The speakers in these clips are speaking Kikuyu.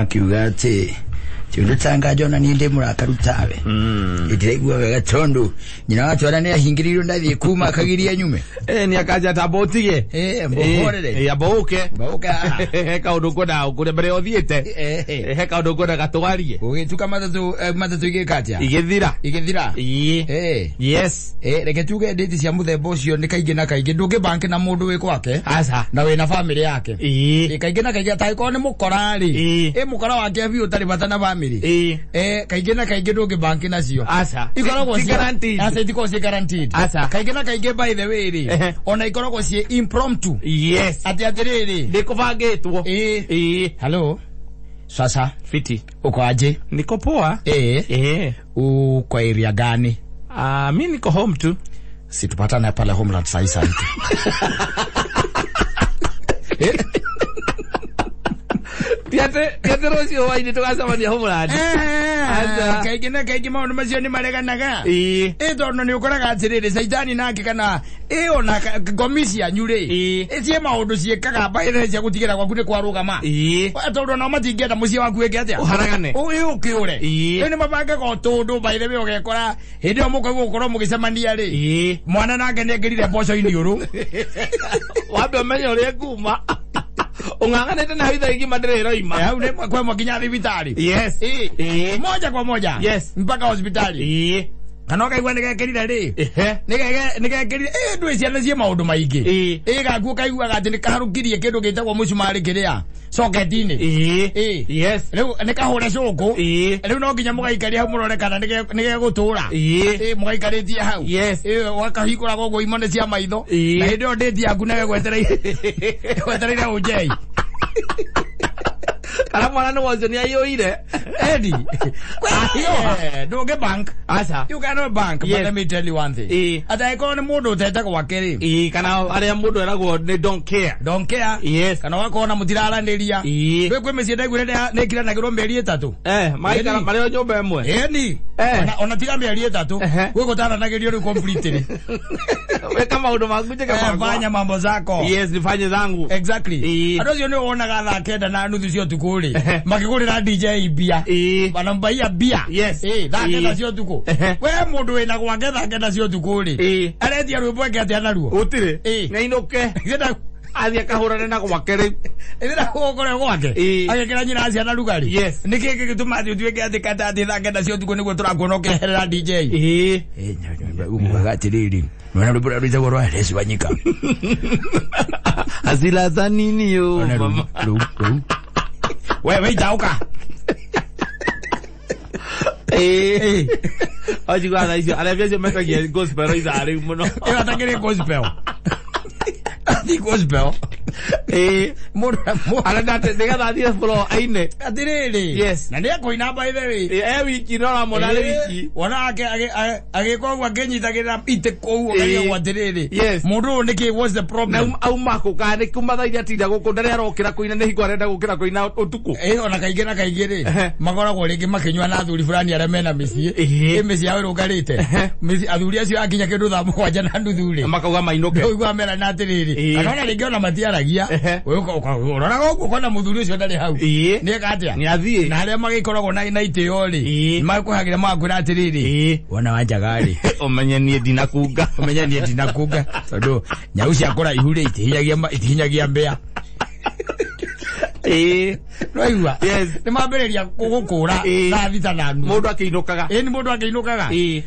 Wakiuga atĩ ti ũndũ tangajona niĩ ndĩ mũrakaru tawe. Ndĩraigua wega tondũ nyina wa twana nĩ ahingĩrĩirwo ndathiĩ kuma akagiria nyume. Ni akanja tamba ũtige. Mbũhorere. Amba ũke. Amba ũke haha. He kaũndũ ngwendaga gũkũria mbere ya ũthiĩte. He kaũndũ ngwendaga twarie. Gũgĩtuka matatũ matatũ igĩka atĩa? Igĩthira. Igĩthira. Ĩĩ. Yes. Reke tuge ndĩti cia mũthemba ũcio nĩ kaingĩ na kaingĩ ndũngĩ bank na mũndũ wĩ gwake Aca. na wĩna family yake. Ĩĩ. Kaingĩ na kaingĩ atangĩkorwo nĩ mũkora rĩ, Ĩĩ. ĩ mũkora wake biũ ũtarĩ bata na family. Ĩĩ. Kaingĩ na kaingĩ ndũngĩ bank nacio. Aca. Ikoragwo Ti ciĩ- guaranteed. Aca, itikoragwo ciĩ guaranteed. Aca. Kaingĩ na kaingĩ by the way rĩ, ona ikoragwo ciĩ impromptu. Yes. Atĩ atĩrĩrĩ. Ndĩkũbangĩtwo. Ĩĩ. Ĩĩ. Hello. Sasa Fiti. uko aje? Niko poa. Uko area gani? Ah, mi niko home tu. Si tupatane pale Homeland saa hii saa hii tu. Ti atĩ rũciũ hwainĩ tũgacemania Homeland. Aca. Kaingĩ na kaingĩ maũndũ macio nĩ mareganaga. Ĩĩ. Ĩ tondũ nĩ ũkoraga atĩrĩrĩ caitani nake kana ĩ ona ngomi cianyu rĩ, Ĩĩ. ĩ ciĩ maũndũ ciĩkaga mbaĩre cia gũtigĩra gwaku nĩ kwarũgama. Ĩĩ. Tondũ onao matingĩenda mũciĩ waku wĩke atĩa? Ũharagane. Ĩ ũkĩũre. Ĩĩ. Rĩu nĩ mabangaga ũtũndũ by the way ũgekora hĩndĩ ĩyo mũkaigua gũkorwo mũgĩcemania rĩ, Ĩĩ. mwana nake nĩ ekĩrire mboco iniũrũ. Wambe ũmenye ũrĩa nguma. Ũng'ang'anĩte na hau ithaa igima ndĩrĩ ĩroima. Hau nĩ kwemwo nginya thibitarĩ. Yes. Ĩĩ. Ĩĩ. Moja kwa moja. Yes. Mpaka hospitali. Ĩĩ. Kana ũkaigua nĩ gekĩrire rĩ, Ehe. nĩ gekĩrire ĩ ndwĩ ciana ciĩ maũndũ maingĩ. Ĩĩ. Ĩ gakuo kaiguaga atĩ nĩ kaharũkirie kĩndũ gĩtagwo mũcumarĩ kĩrĩa soketi-inĩ. Ĩĩ. Ĩĩ. Yes. Rĩu nĩ kahũre cũkũ. Ĩĩ. Rĩu no nginya mũgaikaria hau mũrore kana nĩ gegũtũra. Ĩĩ. Ĩ mũgaikarĩtie hau. Yes. Ĩ wakahingũraga ũguo imone cia maitho. Ĩĩ. Na hĩndĩ ĩyo ndĩti yaku nawe gwetereire gwetereire ũnjei. Kana mwana nĩ wocio nĩ aiyũire. Edi. Ndũngĩ bank. Aca. You cannot bank, but Yes. let me tell you one thing. Ĩĩ. Atangĩkorwo nĩ mũndũ ũtete gwake rĩ, Ĩĩ, kana arĩa mũndũ eragwo nĩ don't care. don't care. Yes. Kana wakorwo na mũtiraranĩria. Ĩĩ. Rĩu kwĩ mĩciĩ ndaiguire nĩ ĩkiranagĩrwo mĩeri 3. Maikara Ĩni. marĩ o nyũmba ĩmwe. Ĩni. Ona tiga mĩeri 3. Gwĩ gũtaranagĩrio rĩu completely. Weka maũndũ maku njĩke makwa. Fanya mambo zako. Yes, nifanye zangu. Exactly. Ĩĩ. Andũ acio nĩ wonaga thaa 9:30 cia ũtukũ rĩ, makĩgũrĩra DJ mbia. Wanambaia mbia. Yes. Ĩĩ, thaa Ĩĩ. 9 cia ũtukũ. We mũndũ wĩna gwake thaa 9 cia ũtukũ rĩ, aretia rwĩmbo eke atĩa naruo? Gũtirĩ. Ĩĩ. Nĩainũke. Athiĩ akahũrane na gwake rĩu. Ĩthĩra gũkore gwake. Ĩĩ. Agĩkĩra nyina ciana rugarĩ. Yes. Nĩkĩ gĩgĩtũma atĩ ũtuĩke atĩ kata atĩ thaa 9 cia ũtukũ nĩguo tũrakuona ũkĩeherera DJ? Ĩĩ. Ũkugaga atĩrĩrĩ, nĩwona rwĩmbo rũrĩa rwĩtagwo rwa Alex Wanyika. Hasira za nini yo Ona rũu, mama. rũu, rũu. We itaũka. Ĩĩ. Wanjigua thaa icio arĩa acio metagia gospel ithaa rĩu mũno. Ĩyo atakĩrĩ gospel. Ti gospel. Ĩĩ. Mũndũ Arenda atĩ nĩgetha athiĩ floor aine. Atĩrĩrĩ. Yes. Na nĩ ekũina by the way. Ĩĩ, e wiki no ũramwona arĩ wiki. Wona agĩka ũguo akĩnyitagĩrĩra itĩ kũu ũkarigwo atĩrĩrĩ. Yes. Mũndũ ũyũ nĩkĩ, what's the Na problem? auma kũ kana nĩ kuma thaa iria atinda gũkũ ndarĩ arokĩra kũina nĩ hingo arenda gũkĩra kũina ũtukũ. Ĩ ona kaingĩ na kaingĩ rĩ, makoragwo rĩngĩ makĩnyua na athuri fulani arĩa mena mĩciĩ. Ĩĩ. Ĩ mĩciĩ yao ĩrũngarĩte. Mĩciĩ athuri acio akinya kĩndũ thaa 7:30 rĩ, Makauga mainũke. ũigua merana atĩrĩrĩ. Ĩĩ. Kana ona rĩngĩ ona matiaragia. Ũroraga ũguo ũkona mũthuri ũcio ndarĩ hau. Ĩĩ. Nĩeka atĩa? Nĩ athiĩ. Na arĩa magĩkoragwo na itĩo rĩ, Ĩĩ. nĩmakwĩhagĩra magakwĩra atĩrĩrĩ, Ĩĩ. wona wanjaga rĩ, Ũmenye niĩ ndinakunga. Ũmenye niĩ ndinakunga tondũ nyau cia kũraihu rĩ itihinyagia mbĩa. Ĩĩ. Nĩwaigua? Yes. Nĩ mambĩrĩria gũkũra Ĩĩ. thaa 6:30. Mũndũ akĩinũkaga. Ĩĩ nĩ mũndũ akĩinũkaga. Ĩĩ.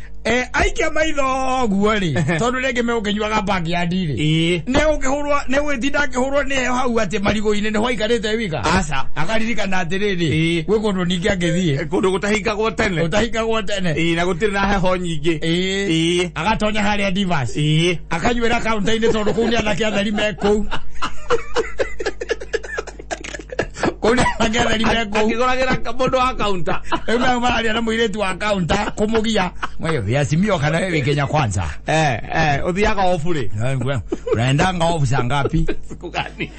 Aikia maitho ũguo rĩ, tondũ rĩngĩ megũkĩnyuaga backyard rĩ, Ĩĩ. nĩ gũkĩhũrwo nĩ gũgĩtinda akĩhũrwo nĩ heho hau atĩ marigũ-inĩ nĩho aikarĩte wika. Aca. Akaririkana atĩrĩrĩ, Ĩĩ. gwĩ kũndũ ningĩ angĩthiĩ. Kũndũ gũtahingagwo tene. Ũtahingagwo tene. Ĩĩ, na gũtirĩ na heho nyingĩ. Ĩĩ. Ĩĩ. Agatonya harĩa Divas. Ĩĩ. Akanyuĩra kaunta-inĩ tondũ kũu nĩ anake atheri me kũu. Kũu nĩ anake atheri me kũu. Akĩgũragĩra mũndũ wa kaunta. Rĩu nao mararia na mũirĩtu wa kaunta kũmũgia. Mweyo viasimio kana wewe Kenya kwanza. Ũthiaga off rĩ? Unaendanga off saa ngapi? Siku gani?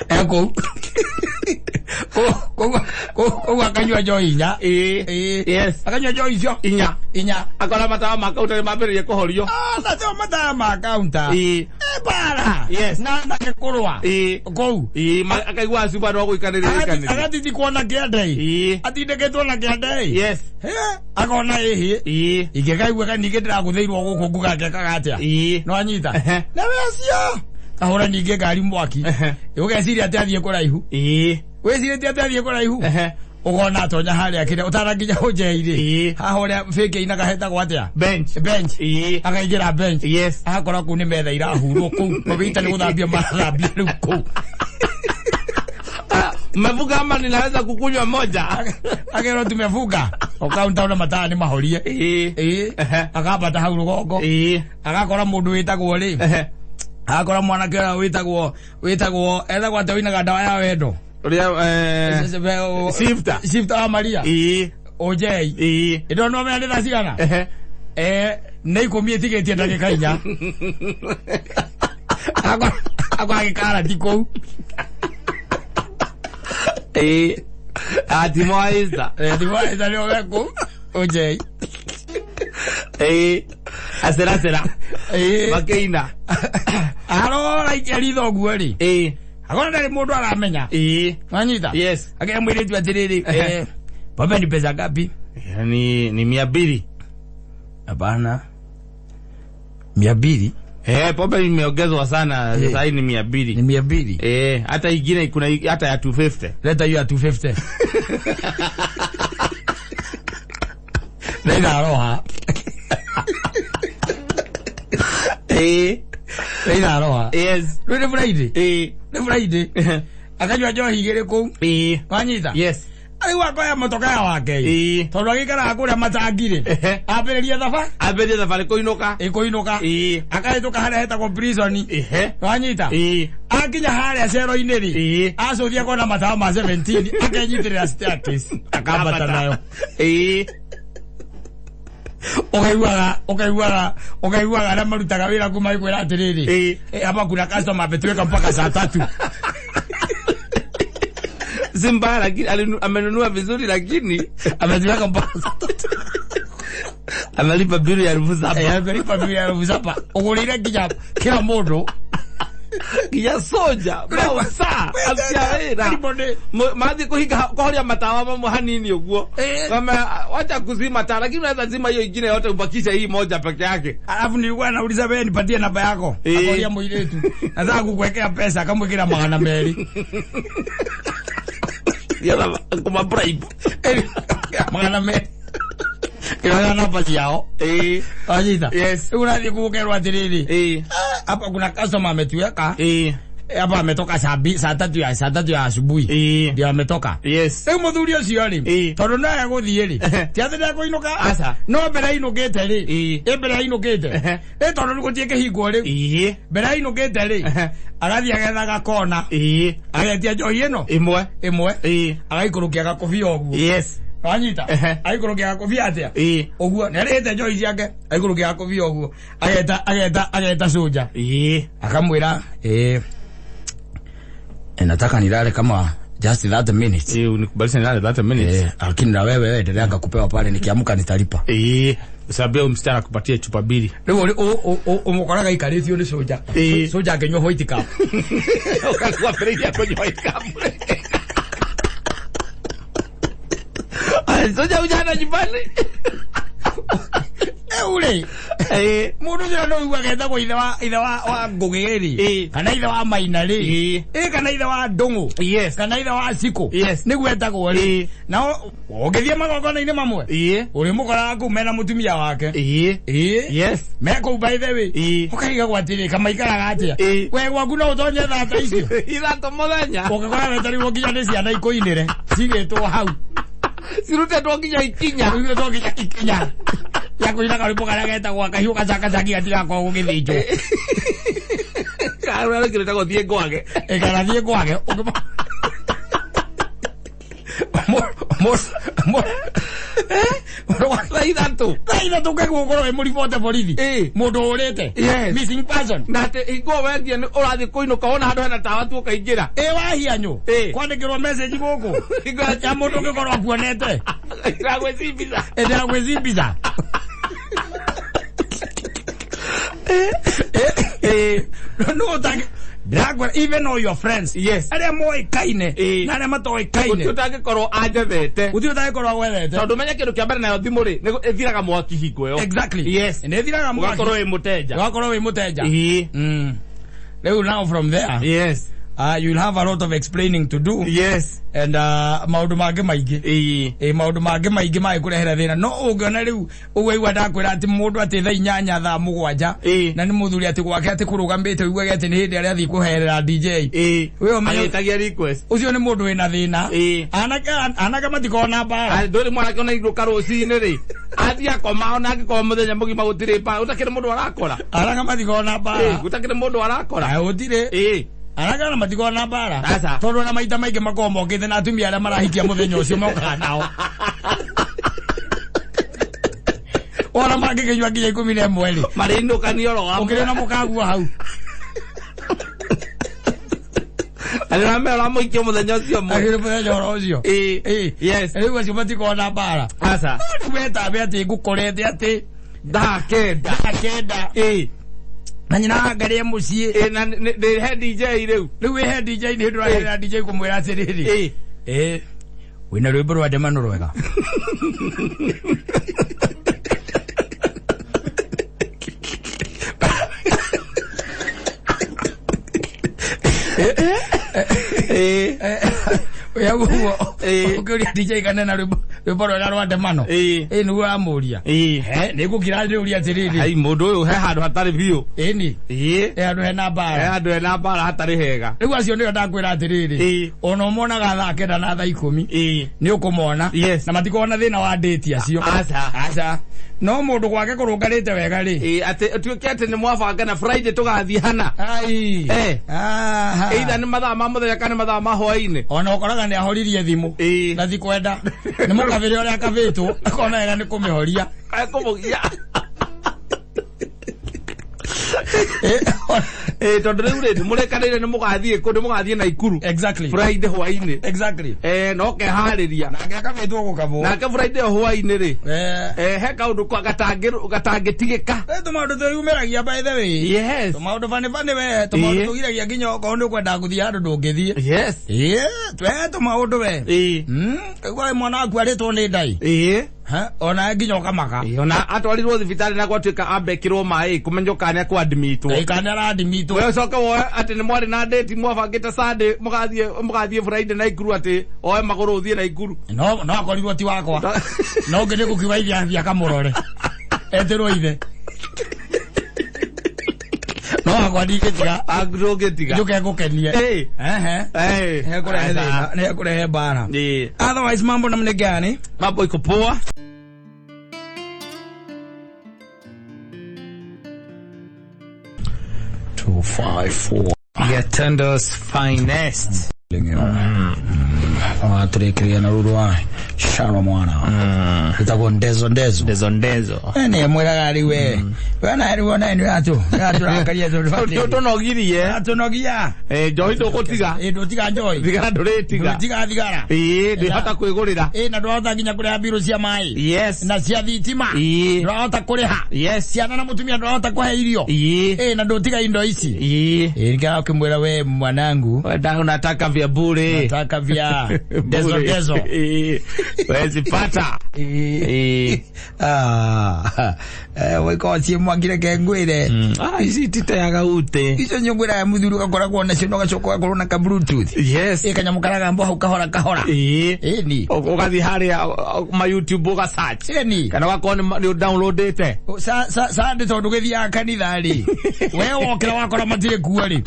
Eko. Koguo Koguo akanyua njohi inya. Ĩĩ. Yes. Akanyua njohi icio Inya. Inya. Akora matawa ma kaunta nĩ mambĩrĩria kũhorio. Ah, na tio matawa ma kaunta. Ĩĩ. Bara. Yes. Na ndagĩkũrũa. Ĩĩ. Kũu. Ĩĩ, akaigua cuba no gũikanĩria ikanĩria. Agatitikwo na kĩande. Ĩĩ. Atindĩkĩtwo na kĩande. Yes. Akona ĩhĩ. Ĩĩ. Ingĩkaigua ka ningĩ ndĩragũthĩirwo gũkũ nguga ngekaga atĩa. Ĩĩ. No anyita. Ehe. Na we acio. Ahũra ningĩ ngari mwaki. Ehe. Ũgeciria atĩ athiĩ kũraihu. Ĩĩ. Wĩcirĩtie atĩ athiĩ kũraihu. Ehe. Ũkona atonya harĩa kĩrĩa ũtanakinya ũnjei-rĩ. Ĩĩ. Haha ũrĩa bĩngĩ inaga hetagwo atĩa? Bench. Bench. Ĩĩ. Akaingĩra bench. Yes. Agakora kũu nĩ metha irahurwo kũu. Mawĩita nĩ gũthambia marathambia rĩu kũu. Mmefunga ama ninaweza kukunywa moja? Akerwo tumefunga. Okaunta ona matawa nĩ mahorie. Ĩĩ. Ĩĩ. Ehe. Akambata hau rũgongo. Ĩĩ. Agakora mũndũ wĩtagwo rĩ. Ehe. Agakora mwanake ũrĩa wĩtagwo etagwo atĩa ũinaga ndawa ya wendo. Ũrĩa Shifter. Shifter wa Maria. Ĩĩ. Ũnjei. Ĩĩ. Ĩndo no menya nĩ thaa cigana? Ehe. Nĩ ikũmi ĩtigĩtie ndagĩka inya. Akwa gĩkarati kũu. Ĩĩ. Atimo wa Easter. Timo wa Easter nĩo me kũu. Ũnjei. Ĩĩ. Aceracera. Ĩĩ. Makĩina. Arora ikia ritho ũguo rĩ. Ĩĩ. Akona ndarĩ mũndũ aramenya. Ĩĩ. Wanyita? Yes. Akera mũirĩtu atĩrĩrĩ, pombe ni pesa ngapi? Ni 200. Hapana. 200? Pombe imeongezwa sana, sasa hii ni 200. Ni 200. Hata ingine kuna hata ya 250. Leta hiyo ya 250. Nĩ roha. Nĩ roha. Yes. Rĩu nĩ Friday. Nĩ Friday. Akanyua njohi igĩrĩ kũu. Wanyita? Yes. Rĩu akoya mũtokaya wake. Ĩĩ. Tondũ agĩikaraga kũrĩa matangi-rĩ. Ehe. Ambĩrĩria thaba. Ambĩrĩria thabarĩ kũinũka. Ĩkũinũka. Ĩĩ. Akahĩtũka harĩa hetagwo prison. Ehe. Wanyita? Ĩĩ. Akinya harĩa cero-inĩ rĩ. Ĩĩ. Acũthia kona matawa ma 17 akenyitĩrĩra staircase akambata nayo. Ĩĩ. Ũkaiguaga arĩa marutaga wĩra kuma ĩkwĩra atĩrĩrĩ. Ĩĩ. Hapa kuna customer ametuweka mpaka saa 3. Si mbaya lakini amenunua vizuri lakini ametuweka mpaka saa 3. Amelipa bili ya 7,000. Amelipa bili ya 7,000. Ũgũrĩire nginya kila mũndũ. Nginya soja, mausa, aruti a wĩra. Mathiĩ kũhinga kũhoria matawa mamwe hanini ũguo. Wacha kuzima taa lakini unaweza zima hiyo ingine yote ubakishe hii moja peke yake. Alafu nilikuwa nauliza wewe nipatie namba yako. Akoria mũirĩtu. Nataka kukuwekea pesa akamwĩkĩra 200. Yala kuma bribe. 200. Kĩroya namba ciao. Wanyita? Yes. Rĩu ũrathiĩ kũkerwo atĩrĩrĩ. Hapa kuna customer ametuweka. Hapa ametoka saa 3 ya asubuhi. Ndio ametoka. Yes. Rĩu mũthuri ũcio rĩ, tondũ no egũthiĩ rĩ, ti atĩ ndekũinũka. Aca. No mbere ainũkĩte rĩ. Mbere ainũkĩte. Tondũ rĩu gũtirĩ kĩhingwo rĩu. Mbere ainũkĩte rĩ, agathiĩ agetha gakona. Agetia njohi ĩno. Ĩmwe. Agaikũrũkia gakobia ũguo. Yes. Wanyita? Aikũrũkia gakobia atĩa? Ũguo, nĩ arĩhĩte njohi ciake, aikũrũkia gakobia ũguo. Ageta soja. Akamwĩra, nataka nilale kama just 30 minutes. Unikubalisha nilale 30 minutes. Lakini na wewe endelea kupewa pale nikiamka nitalipa. Usabia msichana akupatie chupa mbili. Rĩu ũmũkoraga ikarĩtio nĩ soja. Soja akĩnyua white cup. Ũkakwambĩrĩria kũnyua white cup. Soja ujana nyumbani. Ule. Mũndũ ũcio no ugaga etagwo ithe wa Ngũgĩ rĩ. Kana ithe wa Maina rĩ. Kana ithe wa Ndũng'ũ. Yes. Kana ithe wa Cikũ. Yes. Nĩguo etagwo rĩ. Nao ũngĩthiĩ magongona-inĩ mamwe. Ũrĩmũkoraga kũu mena mũtumia wake. Yes. Me kũu by the way. Ũkaigagwo atĩrĩ kamaikaraga atĩa. We gwaku no ũtonye thaa ta icio. 3 mũthenya. Ũngĩkora wetereirwo nginya nĩ ciana ikũinĩre. Cigĩtwo hau. Cirutĩtwo nginya ikinya. Cirutĩtwo nginya ikinya. Ya kuina karwĩmbo karĩa getagwo kahiũ gacakacaki gatigakorwo gũgĩthĩnjwo. Karĩa gĩtagwo thiĩ ngwage. Kana thiĩ ngwage. Thaa ithatũ. Thaa ithatũ ũkaigua ũkorwo wĩ mũribote borithi. Mũndũ ũrĩte. Yes. Missing person. Na atĩ hingo wendia nĩ ũrathiĩ kũinũka wona handũ hena tawa tu ũkaingĩra. Ĩ wahianyũ. Ĩ. Kwandĩkĩrwo message gũkũ. Hingo Ya mũndũ ũngĩkorwo akuonete. Ĩragwĩcimbica. Ĩndĩragwĩcimbica. No ũtangĩ ndĩrakwĩra even all your friends. Yes. Arĩa moĩkaine na arĩa matoĩkaine. Gũtirĩ ũtangĩkorwo anjethete. Gũtirĩ ũtangĩkorwo agwethete. Tondũ menya kĩndũ kĩa mbere nayo thimũ rĩ, nĩ ĩthiraga mwaki hingo ĩyo. Exactly. Yes. Nĩ ĩthiraga mwaki. Ũgakorwo wĩ mũteja. Ũgakorwo wĩ mũteja. Ĩĩ. Rĩu now from there. Yes. You'll have a lot of explaining to do. Yes. And maũndũ mangĩ maingĩ. Ĩĩ. Ĩ maũndũ mangĩ maingĩ mangĩkũrehere thĩna. No ũngĩona rĩu ũguo igua ndakwĩra atĩ mũndũ atĩ thaa inyanya thaa mũgwanja Ĩĩ. na nĩ mũthuri atĩ gwake atĩ kũrũgamĩte ũiguage atĩ nĩ hĩndĩ arĩa athiĩ kũherera DJ. Ĩĩ. We ũmenye Agĩtagia request. ũcio nĩ mũndũ wĩna thĩna. Ĩĩ. Anake matikoragwo na mbara. Ndũrĩ mwanake ona inũka rũcinĩ rĩ, athiĩ akoma ona angĩkorwo mũthenya mũgima gũtirĩ mbara, gũtakĩrĩ mũndũ arakora. Anake matikoragwo na mbara. Ĩĩ, gũtakĩrĩ mũndũ arakora. Ah, gũtirĩ. Ĩĩ. Anake ona matikoragwo na mbara. Aca. Tondũ ona maita maingĩ makoragwo mokĩte na atumia arĩa marahikia mũthenya ũcio mokaga nao. Ona mangĩkĩnyua nginya 11 rĩ. Marĩinũkania oro hamwe. Ũkĩrĩ na mũkaguo hau. Arĩ ũramenya ũramũhikia mũthenya ũcio ũmwe. Akĩrĩ mũthenya oro ũcio. Ĩĩ. Ĩĩ. Yes. Rĩu acio matikoragwo na mbara. Aca. Rĩu wetambe atĩ ngũkorete atĩ Thaa kenda. thaa kenda. Ĩĩ. Na nyina wangarie mũciĩ. Ĩĩ, na nĩ he DJ rĩu. Rĩu wĩhe DJ nĩ hĩndĩ ũraherera DJ kũmwĩra atĩrĩrĩ. Ĩĩ. Ĩĩ. Wĩna rwĩmbo rwa ndemano rwega. Ĩĩ. Ũyũ ũguo Ĩĩ. ũkĩũria DJ kana na rwĩmbo rwega rwa ndemano. Ĩĩ. Ĩĩ nĩguo amũria. Ĩĩ. He nĩ ngũkira ndĩũria atĩrĩrĩ. Hai mũndũ ũyũ he handũ hatarĩ biũ. Ĩni. Ĩĩ. He handũ hena He mbara. handũ hena mbara hatarĩ hega. Rĩu acio nĩo ndakwĩra atĩrĩrĩ. Ĩĩ. Ona ũmonaga thaa kenda na thaa ikũmi. Ĩĩ. Nĩ ũkũmona. Yes. Na matikoragwo na thĩna wa ndĩti acio. Aca. Aca. No mũndũ gwake kũrũngarĩte wega rĩ. Ĩĩ, atĩ ũtuĩke atĩ nĩ mwabanga na Friday tũgathiĩ hana. Ai. Eh. Aha. Either nĩ mathaa ma mũthenya kana nĩ mathaa ma hwaĩ-inĩ. Ona ũkoraga nĩ ahoririe thimũ. Ĩĩ. Na thikwenda. Nĩ mũkabĩre ũrĩa akabĩtwo. Akona wega nĩ kũmĩhoria. Ekũmũgia. Ĩ, Ĩĩ, tondũ rĩu rĩ, nĩmũrĩkanĩire nĩ mũgathiĩ kũ, nĩ mũgathiĩ Naikuru. Exactly. Friday hwaĩ-inĩ. Exactly. Eh, na ũkeharĩria. Nake akabĩtwo gũkabwo. Nake Friday hwaĩ-inĩ rĩ, Eh. eh, he kaũndũ gatangĩtigĩka. Eh, tũmaũndũ twĩyumĩragia by the way. Yes. Tũmaũndũ bani bani we. Tũmaũndũ Ĩĩ. tũgiragia nginya okorwo nĩ ũkwendaga gũthiĩ handũ ndũngĩthiĩ. Yes. Ĩĩ, twe tũmaũndũ we. Ĩĩ. Kaigua mwana waku arĩtwo nĩ ndai. Ĩĩ. Ha, ona nginya ũkamaka. Ĩĩ, ona atwarirwo thibitarĩ na gwatuĩka ambekĩrwo maĩ kũmenywo kana nĩekũadmitwo. Ĩĩ, kana nĩaradmitwo. We ũcoke woe atĩ nĩ mwarĩ na date mwabangĩte Sunday mũgathiĩ Friday Naikuru atĩ oe magũrũ ũthiĩ Naikuru. No no akorirwo ti wakwa. No ũngĩ nĩ gũkiuga ithe athiĩ akamũrore. Etĩrwo ithe. No wakwa ndingĩtiga. Ndũngĩtiga. Njũke ngũkenie. Ĩĩ. Ehe. Eh. Nĩekũrehe thĩna, nĩekũrehe mbara. Ĩĩ. Otherwise mambo namna gani? Mambo iko poa. Two, five, four. Getendo's finest. Watũrĩkĩria na rũrũ wa Sharo mwana. Ĩtagwo ndezo ndezo. Ndezo ndezo. Nĩ mwĩraga rĩu we. We na rĩu ona nĩ atũ. Atũrakaria tondũ Tũnogirie. Atũnogia. Eh, njohi ndũgũtiga. Ĩ ndũtiga njohi. Thigara ndũrĩtiga. Ndũtiga thigara. Ĩĩ, ndĩhota kwĩgũrĩra. Ĩ na ndũrahota nginya kũrĩha mbirũ cia maĩ. Yes. Na cia thitima. Ĩĩ. Ndũrahota kũrĩha. Yes. Ciana na mũtumia ndũrahota kũhe irio. Ĩĩ. Ĩ na ndũtiga indo ici. Ĩĩ. Ĩ nĩkĩo ũkĩmwĩra we mwanangu. Wenda unataka vya bure. Nataka vya ndezo Bure. ndezo. Ĩĩ. Wezi pata. Ĩĩ. Ah, waikocie mwakire ngwire. Ah, ici ititeaga ute. Icio nyũngwĩraga mũthuri ũgakoragwo nacio na ũgacoka ũgakorwo na ka bluetooth. Yes. Ĩ kanyamũ karagambo hau kahora kahora. Ĩĩ. Ĩni. Ũgathiĩ harĩa ma YouTube ũga search. Ĩni. Kana ũgakorwo nĩ downloadĩte. Sande tondũ gĩthiaga kanitha rĩ. We wokĩra wakora matirĩ kuo rĩ.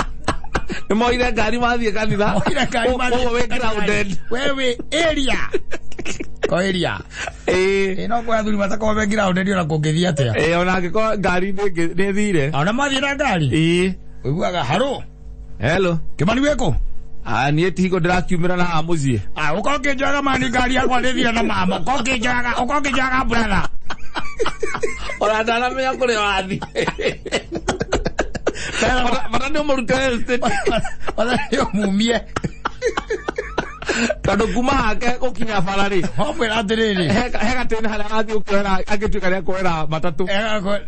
Nĩ moire ngari mathiĩ kanitha. Moire ngari mathiĩ Koguo wĩ kanitha rĩ. grounded. We wĩ area. Ko area. Ĩĩ. Ĩ no kwa athuri matakorwo me grounded ona kũngĩthiĩ atĩa. Ĩĩ, ona angĩkorwo ngari nĩ ĩthire. Ona mathiĩ na ngari. Ĩĩ. Ũiguaga haro. Hello. Kĩmani wĩkũ? Ah, niĩ ti hingo ndĩrakiumĩra na haha mũciĩ. Ah, ũkorwo ũkĩnjoyaga mani ngari yakwa nĩ thire na mama. Ũkorwo ũkĩnjoyaga, ũkorwo ũkĩnjoyaga brother. Ona ndaramenya kũrĩa wathiĩ. Bata nĩ ũmũrute estate. Bata nĩ ũmumie. Tondũ kuma hake gũkinya bara rĩ. Wamwĩra atĩrĩrĩ. He gatĩna harĩa arathiĩ gũkĩoera angĩtuĩka nĩ akuoera matatũ.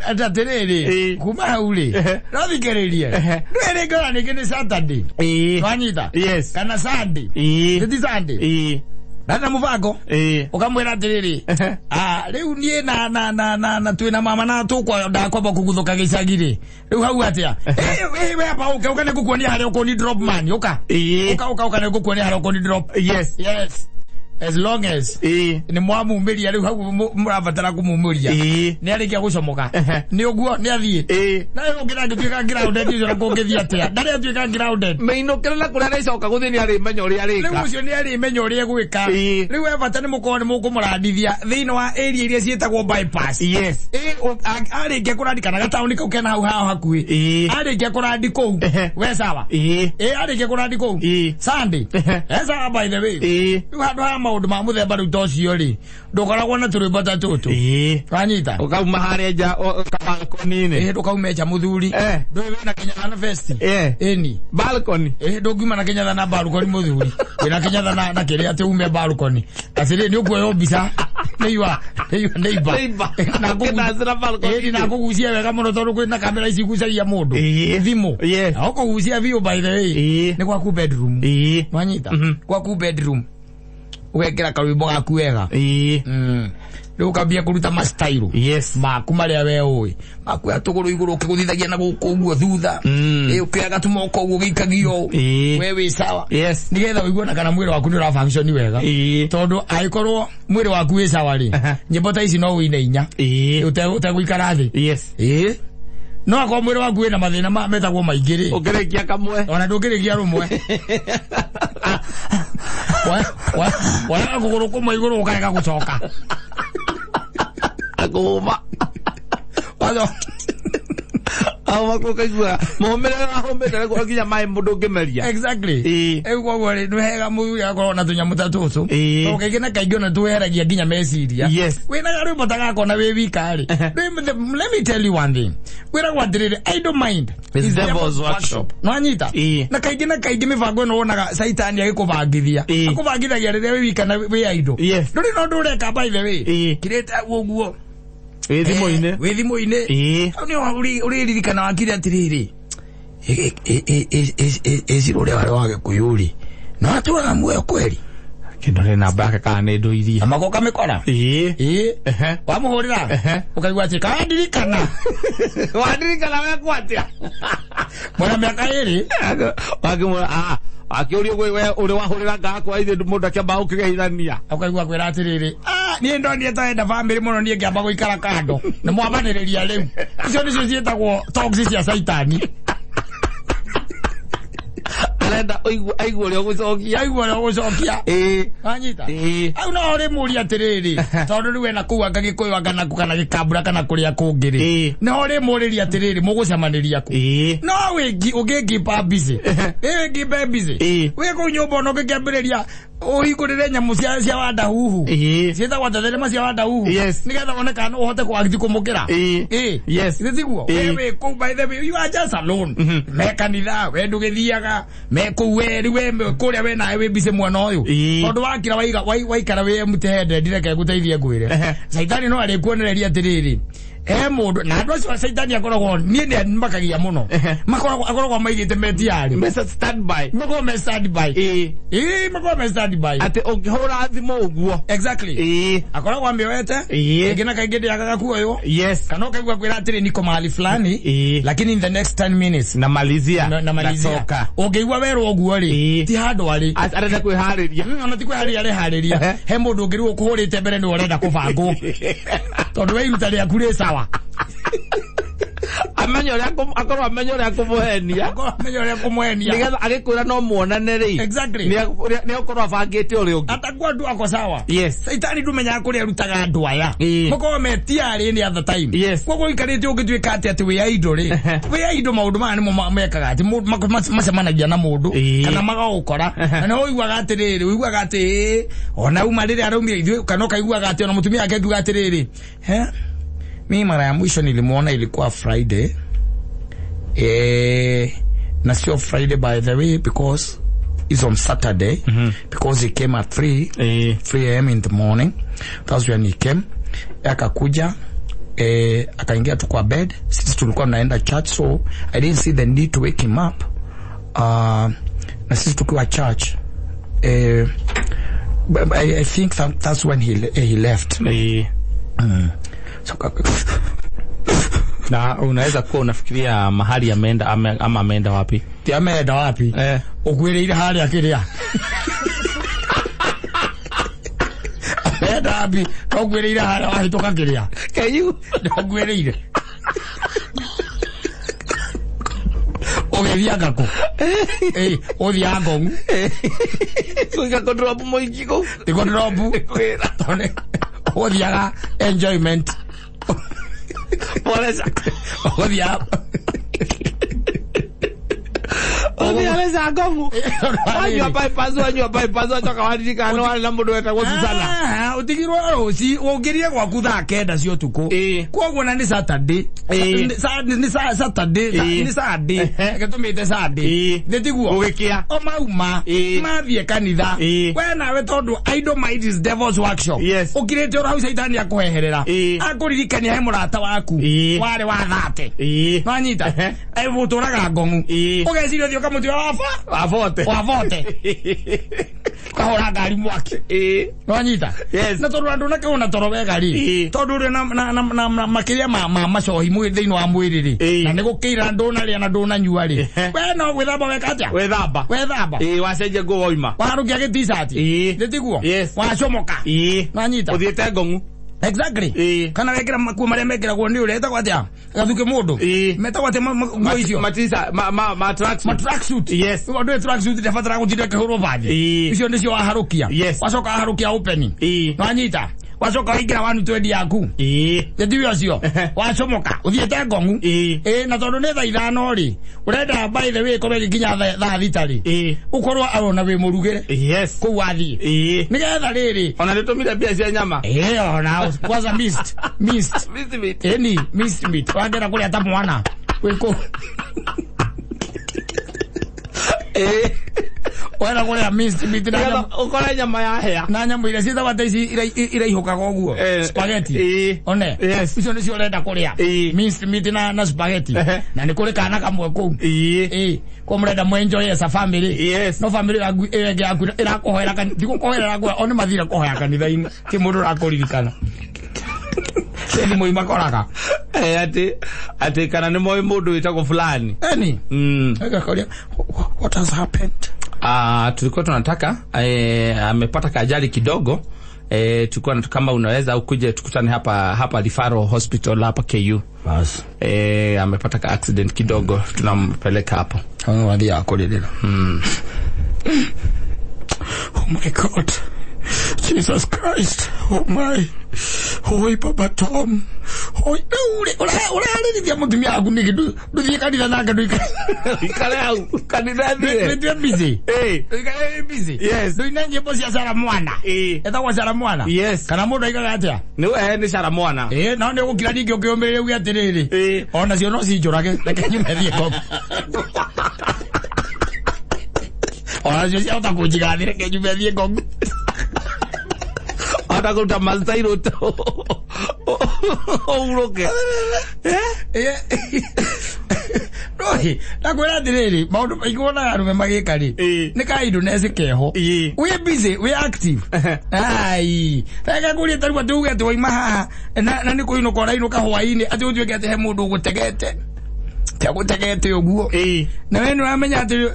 Atĩrĩrĩ, kuma hau rĩ, no thikĩrĩrie. Ndũĩ rĩngĩ ona ningĩ nĩ Saturday. Wanyita? Yes. Kana Sunday. Nĩ ti Sunday? Ndana mũbango. Ũkamwĩra atĩrĩrĩ, rĩu niĩ na twĩna mama na tũkwa ndakwamba kũguthũka gĩcagi rĩ. Rĩu hau atĩa? We hapa ũke, ũka nĩngũkuonia harĩa ũkũni drop man, ũka. Ũka, ũka, ũka nĩngũkuonia harĩa ũkũni drop. Yes. Yes. As long as nĩ mwamumĩria rĩu hau mũrabatara kũmumĩria. Nĩ arĩkia gũcomoka. Nĩ ũguo nĩ athiĩ. Na rĩu ũngĩ angĩtuĩka grounded ũcio na kũngĩthiĩ atĩa? Ndarĩ atuĩka grounded. Mĩinũkĩre na kũrĩa arĩcoka gũthiĩ nĩ arĩmenya ũrĩa arĩka. Rĩu ũcio nĩ arĩmenya ũrĩa egwĩka. Rĩu he bata nĩ mũkorwo nĩ mũkũmũrandithia thĩinĩ wa area iria ciĩtagwo bypass. Yes. Arĩkia kũrandi kana gataũni kau kena hau hao hakuhĩ. Arĩkia kũrandi kũu. We sawa. Arĩkia kũrandi kũu. Sunday. Sawa by the way. Rĩu handũ ha maũndũ ma mũthemba rĩu ta ũcio rĩ, ndũkoragwo na tũrwĩmbo ta tũtũ. Wanyita? Ũkauma harĩa nja balcony-inĩ. Ndũkauma nja mũthuri. Ndũĩ wĩna Kenyatta na vest. Ĩni. Balcony. Ndũngiuma na Kenyatta na balcony mũthuri. Wĩna Kenyatta na kĩrĩa atĩ ume balcony. Atĩrĩ nĩ ũkuoywo mbica. Nĩiwa, neighbor. Na kũgucia wega mũno tondũ kwĩna kamera ici igucagia mũndũ. Thimũ. Na ũkũgucia biũ by the way. Nĩ gwaku bedroom. Wanyita? Gwaku bedroom. Ũgekĩra karwĩmbo gaku wega. Rĩu ũkambia kũruta ma-style. Yes. Maku marĩa we ũĩ. Maku ya tũgũrũ igũrũ ũkĩgũthithagia na gũkũ ũguo thutha. Ũkĩoyaga tũmoko ũguo ũgĩikagio. We wĩ sawa. Yes. Nĩgetha ũigue na kana mwĩrĩ waku nĩ ũra function wega. Tondũ angĩkorwo mwĩrĩ waku wĩ sawa rĩ, nyĩmbo ta ici no ũine inya. Ũtegũikara thĩ. Yes. No akorwo mwĩrĩ waku wĩna mathĩna metagwo maingĩ rĩ. Ũngĩrĩkia kamwe. Ona ndũngĩrĩkia rũmwe. Woyaga kũgũrũ kũmwe igũrũ ũkarega gũcoka. Akũhũma. Auma kũkaigua mũhũmĩre ahũmĩte nĩguo nginya maĩ mũndũ ũngĩmeria. Exactly. Rĩu koguo rĩ, nĩ wega mũthuri akorwo na tũnyamũ ta tũtũ. Tondũ kaingĩ na kaingĩ ona tweheragia nginya meciria. Yes. Wĩna karwĩmbo ta gaka ona wĩ wika rĩ. Let me tell you one thing. Wĩragwo atĩrĩrĩ, I don't mind. It's devil's workshop. Nwanyita? Na kaingĩ na kaingĩ mĩbango ĩno wonaga Saitani agĩkũbangithia. Akũbangithagia rĩrĩa wĩ wika na wĩ idle. Yes. Ndũrĩ na ũndũ ũreka by the way. Kirĩte ũguo. Wĩ thimũ-inĩ. Wĩ thimũ-inĩ. Hau nĩho ũrĩririkana wakire atĩrĩrĩ. Ĩcirũ ũrĩa warĩ wa Gĩkũyũ rĩ. No atũraga muoyo kweri. Kĩndore namba yake kana nĩ ndũirie. Na magoka mĩkora. Wamũhũrĩra. Ũkaigua atĩ kawandirikana. Wandirikana wekwo atĩa? Mwena mĩaka ĩrĩ. Wakĩmwĩra, akĩũrio we ũrĩ wahũrĩra ngakwa ithe mũndũ akĩamba gũkĩgeithania. Ũkaigua kwĩra atĩrĩrĩ, niĩ ndonire ta enda bamĩrĩ mũno niĩ ngĩamba gũikara kando. Nĩ mwambanĩrĩria rĩu. Icio nĩcio ciĩtagwo talks cia Saitani. Arenda aigua ũrĩa ũgũcokia. Aigua ũrĩa ũgũcokia. Wanyita? Hau no ũrĩmũria atĩrĩrĩ, tondũ rĩu ena kũu anga Gĩkũyũ anga naku kana Gĩkambura kana kũrĩa kũngĩ rĩ. No ũrĩmũrĩria atĩrĩrĩ, mũgũcemanĩria kũ? No ũngĩngipa busy. Wĩngĩmbe busy. Wĩ kũu nyũmba ona ũngĩkĩambĩrĩria ũhingũrĩre nyamũ cia wandahuhu. Ciĩtagwo thenema cia wandahuhu. Yes. Nĩgetha wone kana no ũhote kũagiti kũmũkĩra. Yes. Nĩ tiguo? We wĩ kũu by the way, you are just alone. Me kanitha, we ndũgĩthiaga, me kũu we rĩu we kũrĩa we nawe wĩ busy mwena ũyũ. Tondũ wakira waikara wĩ empty headed, reke ngũteithie ngwĩre. Saitani no arĩkuonereria atĩrĩrĩ, he mũndũ na andũ acio a Saitani akoragwo niĩ nĩ makagia mũno. Makoragwo akoragwo maigĩte metiarĩ. Me standby. Makoragwo me standby. Makoragwo me standby. Atĩ ũngĩhũra thimũ ũguo. Exactly. Akoragwo amĩoete. Kaingĩ na kaingĩ ndĩagaga kuoywo. Yes. Kana ũkaigua kwĩra atĩrĩ niko mahali fulani. Lakini in the next 10 minutes. Namalizia. Namalizia. Natoka. Ũngĩigua werwo ũguo rĩ, ti handũ arĩ. Arenda kwĩharĩria. Ona ti kwĩharĩria areharĩria. He mũndũ ũngĩ rĩu ũkũhũrĩte mbere nĩwe ũrenda kũbangwo. Tondũ we iruta rĩaku rĩ sawa. Amenye ũrĩa akorwo amenye ũrĩa kũmũhenia. Akorwo amenye ũrĩa kũmũhenia. Nĩgetha agĩkwĩra no muonane rĩ. Exactly. Nĩ ũkorwo abangĩte ũrĩa ũngĩ. Atakuwa andũ ako sawa. Yes. Saitani ndũmenyaga kũrĩa arutaga andũ aya. Makorwo me tiarĩ any other time. Yes. Koguo ũikarĩte ũngĩtuĩka atĩ wĩ idle rĩ. Wĩ idle maũndũ maya nĩmo mekaga atĩ macemanagia na mũndũ kana magagũkora. Na nĩho ũiguaga atĩrĩrĩ, ũiguaga atĩ ona uma rĩrĩa araumire ithuĩ kana ũkaiguaga atĩ ona mũtumia wake akiuga atĩrĩrĩ, he? Mi mara ya mwisho nilimuona ilikuwa Friday. Na sio Friday by the way, because it's on Saturday. Because he came at 3 a.m. in the morning. That's when he came. Akakuja, akaingia tu kwa bed. Sisi tulikuwa tunaenda church, so I didn't see the need to wake him up. Na sisi tukiwa church, I think that's when he left. So, na unaweza kuwa unafikiria mahali ameenda ama ameenda wapi? Ti ameenda wapi? Ukwiriire hali akiria. Ameenda wapi? Ukwiriire hali wahituka kiria. Can you? Ukwiriire. Ũgĩthianga kũ? Ũthiaga ngong'u. Kũiga kũndrop mũingĩ kũu. Ti kũndrop. Tondũ ũthiaga enjoyment. Pole sana. Ũthiaga. Ũthiaga ngong'u. Wanyua bypass, wanyua bypass, wacoka waririkana warĩ na mũndũ wetagwo Susana. Ũtigirwo rũci, ũngĩrire gwaku thaa 9 cia ũtukũ. Koguo na nĩ Saturday. Nĩ Saturday, nĩ Sunday. Reke tũmĩte Sunday. Nĩ tiguo? Gũgĩkĩa. O mauma, mathiĩ kanitha. We nawe tondũ idle mind is devil's workshop. Ũkirĩte oro hau caitani akũheherera. Akũririkania he mũrata waku. Warĩ wa thate. Nĩwanyita? Ũtũraga ngong'u. Ũgeciria ũthiĩ ũkamũtua waba? Wabote. Wabote. Kahora ngari mwaki. Nĩwanyita? Yes. Na tondũ andũ nakĩona toro wega rĩ. Tondũ ũrĩ na makĩria ma macohi thĩinĩ wa mwĩrĩ rĩ. Na nĩ gũkĩira ndũnarĩa na ndũnanyua rĩ. We no gwĩthamba weka atĩa? Wĩthamba. Wethamba. Wacenjia nguo wauma. Warũkia gĩ-t-shirt. Nĩ tiguo? Yes. Wacomoka. Nĩwanyita? Ũthiĩte ngong'u. Exactly. Kana wekĩra makuo marĩa mekĩragwo nĩ ũrĩa etagwo atĩa? Gathuke mũndũ. Metagwo atĩa nguo icio? Matisa, ma tracksuit. Ma tracksuit. Yes. Ũndũ ũyũ tracksuit ndabataraga gũtinda ĩkĩhũrwo bathi. Icio nĩcio waharũkia. Yes. Wacoka waharũkia open. Nĩwanyita? Wacoka waingĩra 120 yaku. Gĩtiwe ũcio. Wacomoka. Ũthiĩte ngong'u. Na tondũ nĩ thaa 5 rĩ, ũrenda by the way ĩkorwo ĩgĩkinya thaa 6 rĩ. Ũkorwo arona wĩ mũrugĩre. Yes. Kũu wathiĩ. Nĩgetha rĩrĩ. Ona nĩtũmire mbia cia nyama. Ona kwanza missed. Missed. Missed meat. Eni, missed meat. Wagera kũrĩa ta mwana. Wĩ kũu. Wera kũrĩa missed meat na nyama. Ũkore nyama ya hĩa. Na nyamũ iria ciĩtagwo atĩ ici iraihũkaga ũguo. Spaghetti. One. Yes. Icio nĩcio ũrenda kũrĩa. Minced meat na spaghetti. Na nĩ kũrĩ kana kamwe kũu. Ko mũrenda mũ enjoy as a family. Yes. No family yaku ĩyo ĩngĩ yaku ĩrakũhoera kanitha. Ndigũkũhoera ĩrakũhoera. O nĩ mathire kũhoya kanitha-inĩ. Ti mũndũ ũrakũririkana. Thimũ imakoraga. Atĩ kana nĩ moĩ mũndũ wĩtagwo fulani. Eni. Agakoria, what has happened? Tulikuwa tunataka amepata kajali kidogo. Tulikuwa kama unaweza ukuje tukutane hapa Referral Hospital hapa KU. Bas. Amepata ka accident kidogo, tunampeleka hapo. Hao akorerera. Oh my God. Jesus Christ. Oh my. Oi Papa Tom. Oi, urarĩrithia mũtumia waku nĩkĩ? Ndũthiĩ kanitha nake ndũikare. Ikare hau kanitha thiĩ. Ndũikare busy. Ndũikare busy. Yes. Ndũine nyĩmbo cia Sara Mwana. Etagwo Sara Mwana. Yes. Kana mũndũ aigaga atĩa? Nĩ Sara Mwana. No nĩ ũgũkira ningĩ ũkĩũmĩrĩria uge atĩrĩrĩ. Ona cio no cinjũrage. Reke nyume thiĩ ngong'u. Ona cio ciahota kũnjiga thĩ, reke nyume thiĩ ngong'u. Hata kũruta mastairo ũhurũke. Roi, ndakwĩra atĩrĩrĩ, maũndũ maingĩ wonaga arũme magĩka rĩ, nĩ kaindũ neci keho. Wĩ busy, wĩ active. Ai, reke ngũrie ta rĩu atĩ uge atĩ wauma haha na nĩ kũinũka ũrainũka hwaĩ-inĩ atĩ ũtuĩke atĩ he mũndũ ũgũtegete. Ti agũtegete ũguo. Na we nĩũramenya atĩ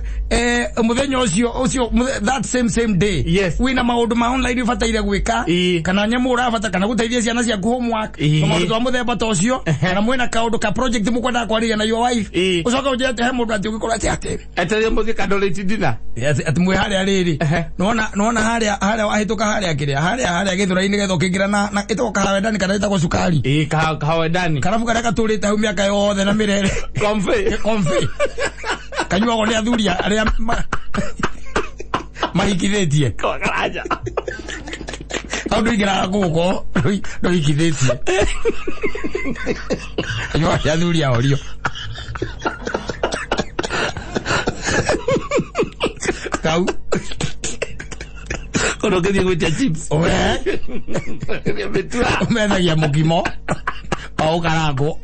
mũthenya ũcio that same day. Yes. Wĩna maũndũ ma online ũbataire gwĩka. Kana nyamũ ũrabata kana gũteithia ciana ciaku homework. Maũndũ twa mũthemba ta ũcio. Kana mwĩna kaũndũ ka project mũkwendaga kwarĩria na your wife. Ũcoke ũnjĩre atĩ he mũndũ atĩ ũgĩkorwo atĩ atĩ. Etereire mũthiĩ kandorĩti dinner. Atĩ mwĩ harĩa rĩrĩ. Nĩwona harĩa wahĩtũka harĩa kĩrĩa harĩa gĩthũra-inĩ getha ũkĩingĩra na ĩtagwo kahawendani kana ĩtagwo cukari. Kahawendani. Karabu karĩa gatũrĩte hau mĩaka yothe na mĩrere. Kombe. Kombe. Kanyuagwo nĩ athuri arĩa mahikithĩtie. Karaja. Kau ndũingĩraga gũkũ ndũhikithĩtie. Nyũmba cia athuri ahorio. Kau Kono ũngĩthiĩ gwĩtia chips. We Mĩtura. Ũmethagia mũkimo wa ũkarangwo.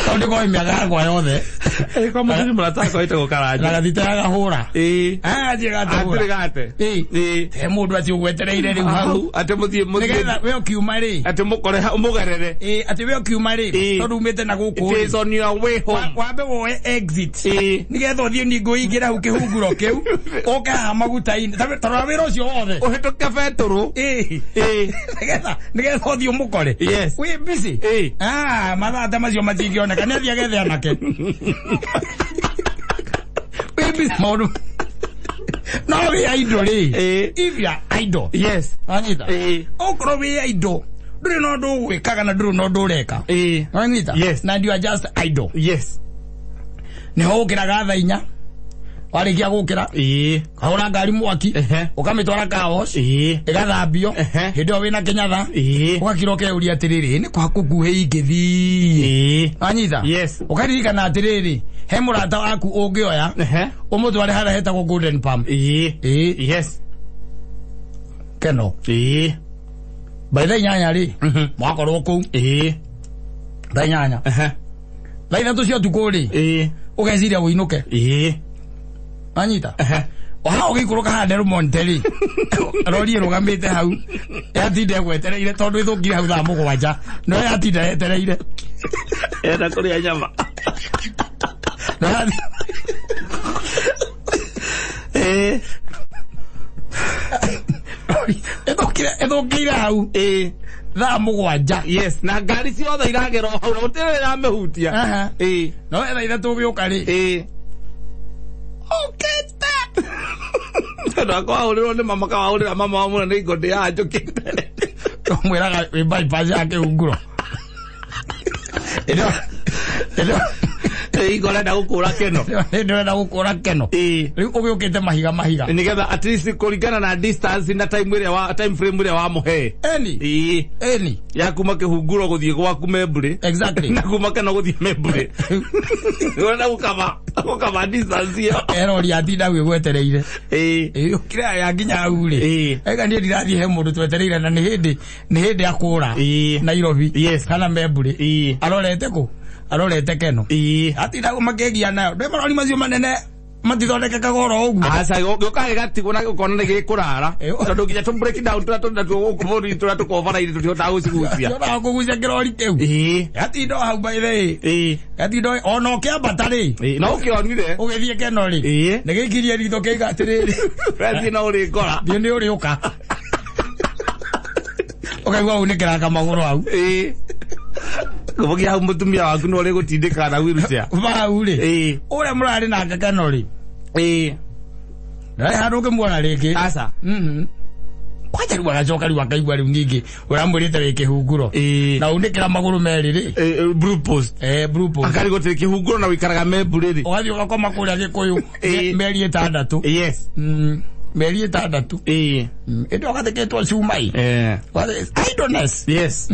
Kau ndĩkoĩ mĩagaragwa yothe. Kwa mũthuri mũrata wakwa wĩtagwo Karanja. Na gathita gagahũra. Ĩĩ. Athiĩ gatahũra. Hatirĩ gate. Ĩĩ. Ĩĩ. He mũndũ atĩ ũgwetereire rĩu hau. Atĩ mũthiĩ mũthiĩ. Nĩgetha we ũkiuma rĩ. Atĩ mũkore hau mũgerere. Ĩĩ, atĩ we ũkiuma rĩ. Ĩĩ. Tondũ umĩte na gũkũ It rĩ. is on your way home. Wambe woe exit. Ĩĩ. Nĩgetha ũthiĩ ningĩ ũingĩre hau kĩhunguro kĩu. Ũke haha maguta-inĩ. Ta rora wĩra ũcio wothe. Ũhĩtũke betũrũ. Ĩĩ. Ĩĩ. Nĩgetha ũthiĩ ũmũkore. Yes. Wĩ busy. Ĩĩ. Ah, mathaa ta macio matingĩoneka. Nĩ athiĩ agethe anake. Wĩ busy maũndũ. No wĩ idle rĩ. Ĩĩ. If you are idle. Yes. Wanyita? Ĩĩ. Okorwo wĩ idle, ndũrĩ na ũndũ ũgwĩkaga na ndũrĩ na ũndũ ũreka. Ĩĩ. Wanyita? Yes. Na you are just idle. Yes. Nĩho ũkĩraga thaa inya. Warĩkia gũkĩra. Ĩĩ. Kahũra ngari mwaki. Ehe. Ũkamĩtwara car wash. Ĩĩ. Ĩgathambio. Ehe. Hĩndĩ ĩyo wĩna kĩnyatha. Ĩĩ. Ũgakira ũkeyũria atĩrĩrĩ, nĩ kwa gũkuhĩ ingĩthiĩ. Ĩĩ. Wanyita? Yes. Ũkaririkana atĩrĩrĩ, he mũrata waku ũngĩoya. Ehe. Ũmũtware harĩa hetagwo Golden Palm. Ĩĩ. Ĩĩ. Yes. Keno. Ĩĩ. By thaa inyanya rĩ, mwakorwo kũu. Ĩĩ. Thaa inyanya. Ehe. Thaa ithatũ cia ũtukũ rĩ, Ĩĩ. ũgeciria ũinũke. Ĩĩ. Wanyita? Ehe. Oha ũgĩikũrũka haha Del Monte rĩ, rori ĩrũgamĩte hau, yatinda ĩgwetereire tondũ ĩthũkire hau thaa mũgwanja, no yatinda yetereire. Enda kũrĩa nyama. No yathi- Ĩĩ. rori ĩthũkĩire hau Ĩĩ. thaa mũgwanja. Yes, na ngari ciothe iragera o hau na gũtirĩ ĩramĩhutia. Aha. Ĩĩ. No thaa ithatũ ũgĩũka rĩ, Ĩĩ. ũkĩte. Tondũ akwa wahũrĩrwo nĩ mama kawahũrĩra mama wa mũno nĩ ngo ndĩyanjũkĩte. Ũmwĩraga wĩ bypass ya kĩhunguro. Ĩĩ, ngo ũrenda gũkũra keno. Ndĩrenda gũkũra keno. Ĩĩ. Rĩu ũgĩũkĩte mahiga mahiga. Nĩgetha at least kũringana na distance na time ĩrĩa wa time frame ĩrĩa wamũhe. Eni. Ĩĩ. Eni. Ya kuma kĩhunguro gũthiĩ gwaku Membũrĩ. Exactly. Na kuma keno gũthiĩ Membũrĩ. Ũrenda gũkaba distance ĩyo. Erori atinda gwĩgwetereire. Ĩĩ. Ĩĩ, ũkĩra ya nginya hau rĩ. Ĩĩ. Ega niĩ ndirathiĩ he mũndũ twetereire na nĩ hĩndĩ akũra. Ĩĩ. Nairobi. Yes. Kana Membũrĩ. Ĩĩ. Arorete kũ? Arorete keno. Ĩĩ. Atinda makĩgia nayo. Ndĩ marori macio manene matithondekekaga oro ũguo. Aca gĩũkaga gĩgatigwo na ũkona nĩ gĩkũrara. Ĩĩ. Tondũ nginya tũ break down tũrĩa tũrĩ natuo gũkũ bũrũri-inĩ tũrĩa tũkoragwo bara-inĩ tũtihotaga gũcigucia. Ũraga kũgucia kĩrori kĩu. Ĩĩ. Gatinda o hau by the way. Ĩĩ. Gatinda ona ũkĩambata rĩ. Ĩĩ. No ũkĩonire. Ũgĩthiĩ keno rĩ. Ĩĩ. Nĩ gĩikirie ritho kĩiga atĩrĩrĩ. Wethiĩ no ũrĩkora. Thiĩ nĩ ũrĩũka. Ũkaigua unĩkĩranga magũrũ hau. Ĩĩ. Ngũbũkia hau mũtumia waku no ũrĩgũtindĩkaga na wheelchair. Hau rĩ. Ĩĩ. Ũrĩa mũrarĩ nake keno rĩ. Ĩĩ. Ndarĩ handũ ũngĩmuona rĩngĩ. Aca. Kwanja rĩu agacoka rĩu akaigua rĩu ningĩ ũramwĩrĩte wĩ kĩhunguro. Ĩĩ. Na unĩkĩra magũrũ merĩ rĩ. Ĩĩ, blue post. Blue post. Akarigwo atĩ kĩhunguro na wĩikaraga Membũrĩ rĩ. Ũgathiĩ ũgakoma kũrĩa Gĩkũyũ. Ĩĩ. Mĩeri ĩtandatũ. Yes. Mĩeri ĩtandatũ. Ĩĩ. Ĩndĩ ũgathĩkĩtwo cuma ĩ. Idleness. Yes.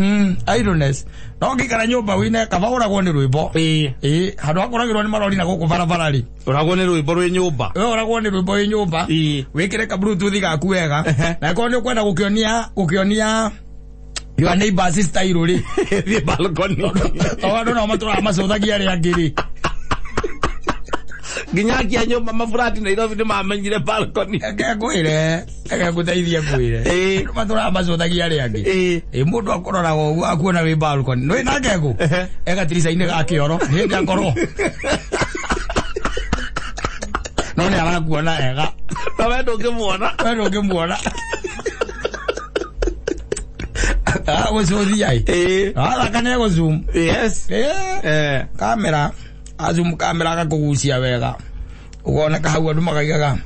Idleness. No ũngĩikara nyũmba wĩine kaba ũragwo nĩ rwĩmbo. Ĩĩ. Ĩĩ, handũ ha kũragĩrwo nĩ marori na gũkũ barabara rĩ. Ũragwo nĩ rwĩmbo rwĩ nyũmba. We ũragwo nĩ rwĩmbo wĩ nyũmba. Ĩĩ. Wĩkĩre ka bluetooth gaku wega. Ehe. Na akorwo nĩ ũkwenda gũkĩonia your neighbors style rĩ. Thiĩ balcony. Tondũ andũ nao matũraga macũthagia arĩa angĩ rĩ. Nginya akia nyũmba maburati Nairobi nĩ mamenyire balcony. Reke ngwĩre, reke ngũteithie ngwĩre. Ĩĩ. Andũ matũraga macũthagia arĩa angĩ. Ĩĩ. Ĩ mũndũ akũroraga ũguo akuona wĩ balcony. Nĩ nake ngũ? Ehe. E gatirica-inĩ ga kĩoro, hĩndĩ akorwo. No nĩ arakuona ega. Na we ndũngĩmuona. We ndũngĩmuona. Agũcũthia ĩ. Ĩĩ. Athaka nĩ egũ-zoom. Yes. Ĩĩ. Kamera, azoom kamera agakũgucia wega. Ũkoneka hau andũ makaigaga.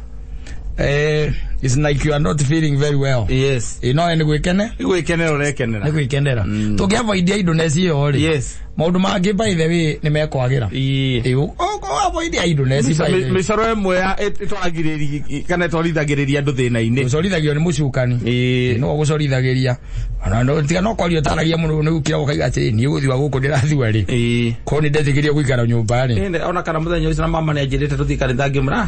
It's like you are not feeling very well. Yes. Ĩ no nĩ gwĩkene. Gwĩkenera ũrekenera. Nĩ gwĩkenera. Tũngĩ avoid idleness ĩyo rĩ. Yes. Maũndũ mangĩ by the way nĩ mekwagĩra. Ĩĩ. Avoid idleness by the way. Mĩcoro ĩmwe ĩtwaragĩrĩria kana ĩtwarithagĩrĩria andũ thĩna-inĩ. Gũcorithagio nĩ mũcukani. Ĩĩ. No gũcorithagĩria. Ona no tiga no kwaria ũtaragia mũno nĩ gũkira ũkaiga atĩrĩ niĩ gũthua gũkũ ndĩrathua rĩ. Ĩĩ. Korwo nĩ ndetĩkĩria gũikara nyũmba rĩ. Ona kana mũthenya ũcio na mama nĩ anjĩrĩte tũthiĩ kanitha ngĩmwĩra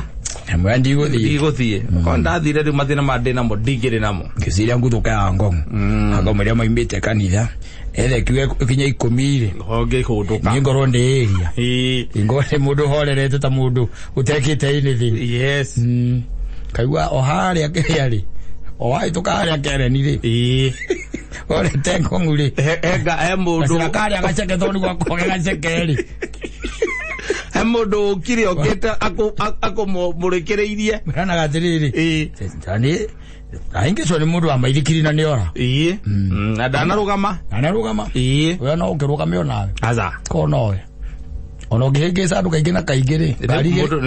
Mwea ndigũthiĩ. Ndigũthiĩ. Korwo ndathire rĩu mathĩna ma ndĩ namo ndingĩrĩ namo. Ngĩciria ngũthũka ya ngong'o. Anga marĩa maimĩte kanitha. Ethe kiuge kinya 10 rĩ. Ũngĩhũndũka. Niĩ ngorwo ndĩ area. Ĩĩ. Ngorwo nĩ mũndũ horerete ta mũndũ ũtekĩte anything. Yes. Kaigua o harĩa kĩrĩa rĩ. O wahĩtũka harĩa Kereni rĩ. Ĩĩ. Horete ngong'u rĩ. He mũndũ. Gacĩra karĩa gaceke tondũ nĩguo akoge gaceke rĩ. He mũndũ ũkire okĩte akũmũrĩkĩrĩirie. Mwĩranaga atĩrĩrĩ. Ĩĩ. Tani aingĩ cio nĩ mũndũ wa maithikiri na nĩora. Ĩĩ. Na ndanarũgama. Ndanarũgama. Ĩĩ. We no ũkĩrũgame onawe. Aca. Korwo nowe. Ona ũngĩhĩngĩca andũ kaingĩ na kaingĩ rĩ.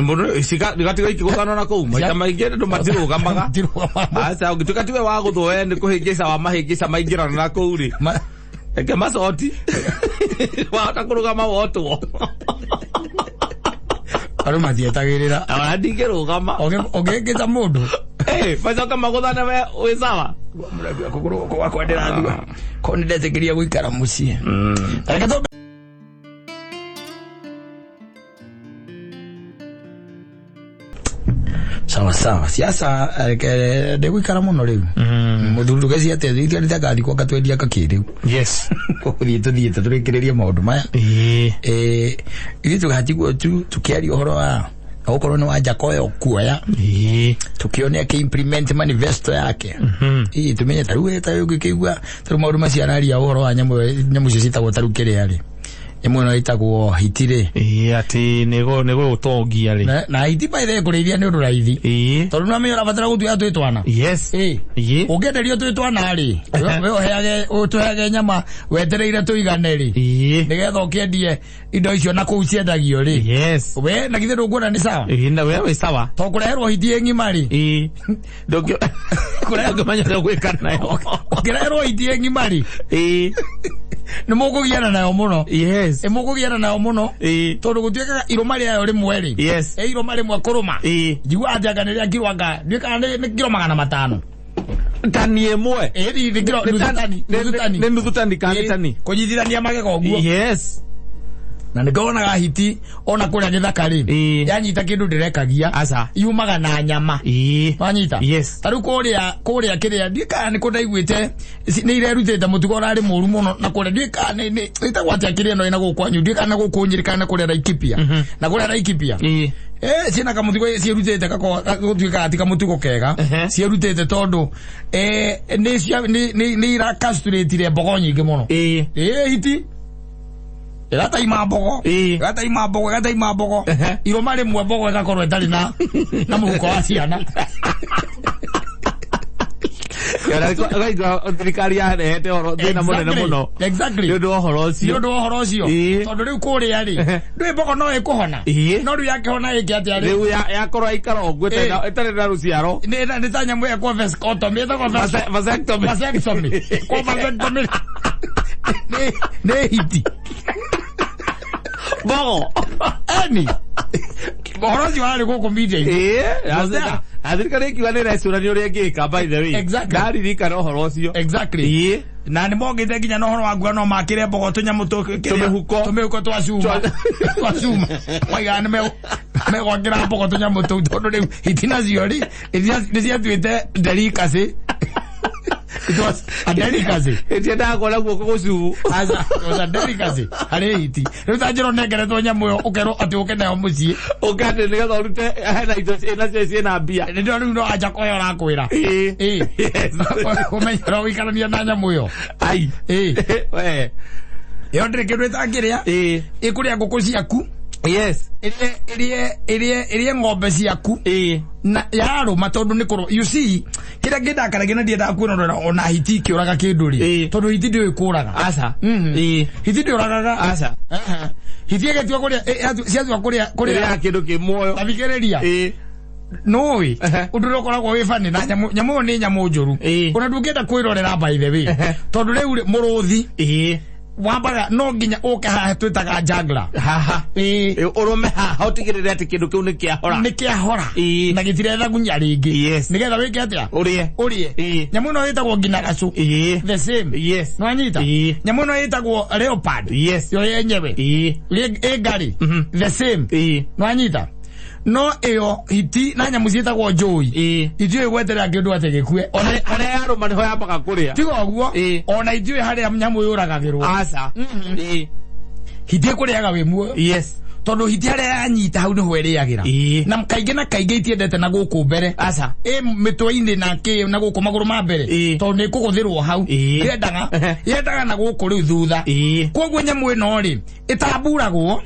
Mũndũ gatiga ikĩgũthana na kũu. Maita maingĩ andũ matirũgamaga. Matirũgamaga. Aca ũngĩtuĩka tiwe wa gũthwo we nĩ kũhĩngĩca wa mahĩngĩca maingĩrana na kũu rĩ. Reke macoti. Wahota kũrũgama wotwo. Andũ matietagĩrĩra. Ona ndingĩrũgama. Ũngĩhĩngĩca mũndũ. Macoka magũthane we wĩ sawa. Mũraigua kũgũrũ gũkũ gwakwa ndĩrathua. Korwo nĩ ndetĩkĩria gũikara mũciĩ. Reke tũmbe Sawa sawa. Siasa ndĩgũikara mũno rĩu. Mũthuri ndũgecirie atĩ itigarĩte ngathikwo ngatwendia kakĩ rĩu. Yes. Gũthiĩ tũthiĩte tũrĩkĩrĩrie maũndũ maya. Ĩĩ. Ithuĩ tũgatigwo tu tũkĩaria ũhoro wa okorwo nĩ wa Jakoyo kuoya. Ĩĩ. Tukione akĩ-implement manifesto yake. Ĩĩ tumenye ta rĩu ta rĩu ngĩkĩigua ta rĩu maũndũ macio araria ũhoro wa nyamũ icio ciĩtagwo ta rĩu kĩrĩa rĩ. Nyamũ ĩno ĩtagwo hiti rĩ. Ĩĩ atĩ nĩgũ gũtongia rĩ. Na hiti by the way kũrĩithia nĩ ũndũ raithi. Ĩĩ. Tondũ nĩwamenya ũrabatara gũtuoya twĩ twana. Yes. Ĩĩ. Ĩĩ. Ũngĩenderio twĩ twana rĩ, we ũheage ũtũheage nyama wetereire tũigane rĩ. Ĩĩ. Nĩgetha ũkĩendie indo icio na kũu ciendagio rĩ. Yes. We na githĩ ndũkuona nĩ sawa? Ĩĩ na we wĩ sawa. To kũreherwo hiti ĩ ng'ima rĩ. Ĩĩ. Ndũngĩmenya ũrĩa ũgwĩka nayo. Ũkĩreherwo hiti ĩ ng'ima rĩ. Ĩĩ. Nĩ mũkũgiana nayo mũno. Yes. Ĩ mũkũgiana nayo mũno. Ĩĩ. Tondũ gũtuĩkaga irũma rĩayo rĩmwe rĩ. Yes. Ĩ irũma rĩmwe kũrũma. Ĩĩ. Njiguaga atĩ anga nĩ rĩa kiro anga ndiũĩ kana nĩ kiro 500. Tani ĩmwe. Ĩ nĩ kiro nuthu tani. Nuthu tani. Nĩ nuthu tani kana nĩ tani. Kũnyitithania magego ũguo. Yes. Na nĩkĩo wonaga hiti ona kũrĩa gĩthaka rĩ. Ĩĩ. Yanyita kĩndũ ndĩrekagia. Aca. Yumaga na nyama. Ĩĩ. Wanyita? Yes. Ta rĩu kũrĩa kĩrĩa ndiũĩ kana nĩ kũ ndaiguĩte nĩ irerutĩte mũtugo ũrarĩ mũru mũno na kũrĩa ndiũĩ kana nĩ ĩtagwo atĩa kĩrĩa ĩno ĩna gũkũ kwanyu ndiũĩ kana gũkũ Nyĩrĩ kana kũrĩa Laikipia. Na kũrĩa Laikipia. Ĩĩ. Ciĩna kamũtugo ciĩrutĩte gũtuĩkaga ti kamũtugo kega. Ciĩrutĩte tondũ nĩ irakasturatire mbogo nyingĩ mũno. Ĩĩ. Ĩĩ hiti. Ĩgataima mbogo. Ĩĩ. Ĩgataima mbogo, ĩgataima mbogo. Irũma rĩmwe mbogo ĩgakorwo ĩtarĩ na mũhuko wa ciana. Ũkaigua thirikari yarehete ũhoro thĩna mũnene mũno. Exactly. Nĩ ũndũ wa ũhoro ũcio. Nĩ ũndũ wa ũhoro ũcio. Ĩĩ. Tondũ rĩu kũrĩa rĩ, ndũĩ mbogo no ĩkũhona. Ĩĩ. No rĩu yakĩhona ĩke atĩa rĩu? Rĩu yakorwo yaikara ũguo ĩtarĩ na rũciaro. Nĩ ta nyamũ ĩkwo vasectomy, ĩtagwo Vasectomy. Vasectomy. Kwa vasectomy. Nĩ hiti. Mbogo. Eni. Ũhoro ũcio warĩ gũkũ media-inĩ. Ĩĩ. Thirikari ĩkiuga nĩ ĩrecũrania ũrĩa ĩngĩka by the way. Exactly. Ndaririkana ũhoro ũcio. Exactly. Ĩĩ. Na nĩ mongĩte nginya na ũhoro wa nguo no makĩre mbogo tũnyamũ Tũmĩhuko. Tũmĩhuko twa cuma. Twa cuma. Maigaga nĩ megwakĩra mbogo tũnyamũ tũu tondũ rĩu hiti nacio rĩ, nĩ ciatuĩte delicacy. It was a delicacy. Ĩtiendaga kuona guoko gũcubu. Aca, it was a delicacy harĩ hiti. Rĩu ta njĩra ũnengeretwo nyamũ ĩyo ũkerwo atĩ ũke nayo mũciĩ. Ũke atĩ nĩgetha ũrute hena indo nacio ciĩna mbia. Nĩ ndĩrona rĩu no anja koya ũrakwĩra. Ĩĩ. Ĩĩ. Yes. Ũmenyera ũikarania na nyamũ ĩyo. Ai. Ĩĩ. We. Ĩyo ndĩrĩ kĩndũ ĩtangĩrĩa. Ĩĩ. Ĩkũrĩa ngũkũ ciaku. Yes. Ĩrĩe ng'ombe ciaku. Ĩĩ. Na yarũma tondũ nĩ kũrũ. You see, kĩrĩa kĩndakaragia na ndiendaga kuona ona hiti ikĩũraga kĩndũ rĩ. Ĩĩ. Tondũ hiti ndĩũĩ kũraga. Aca. Ĩĩ. Ĩĩ. Hiti ndĩũragaga. Aca. Hiti ĩgĩtua kũrĩa, ciatua kũrĩa, kũrĩa. Ĩrĩaga kĩndũ kĩ muoyo. Tathikĩrĩria. Ĩĩ. Nũĩ ũndũ ũrĩa ũkoragwo wĩ funny na nyamũ ĩyo nĩ nyamũ njũru. Ona ndũngĩenda kwĩrorera by the way. Tondũ rĩu rĩ, mũrũthi wambaga no nginya ũke haha twĩtaga jangla. Haha. Ũrũme haha ũtigĩrĩre atĩ kĩndũ kĩu nĩ kĩahora. Nĩ kĩahora. Na gĩtirethagunya rĩngĩ. Nĩgetha wĩke atĩa? Ũrĩe. Nyamũ ĩno ĩtagwo nginya gacũ. The same. Nĩwanyita? Nyamũ ĩno ĩtagwo leopard. Yo yenyewe. Ĩ ngarĩ. The same. Nĩwanyita? No ĩyo hiti na nyamũ ciĩtagwo njũi itiũĩ gweterera kĩndũ atĩ gĩkue. Harĩa yarũma nĩho yambaga kũrĩa. Tiga ũguo, ona itiũĩ harĩa nyamũ yũragagĩrwo. Aca. Hiti ĩkũrĩaga wĩ muoyo. Tondũ hiti harĩa yanyita hau nĩho ĩrĩagĩra. Na kaingĩ na kaingĩ itiendete na gũkũ mbere. Aca. Ĩ mĩtwe-inĩ na kĩ na gũkũ magũrũ ma mbere. Tondũ nĩ ĩkũgũthĩrwo hau. Yendaga na gũkũ rĩu thutha. Koguo nyamũ ĩno rĩ, ĩtamburagwo,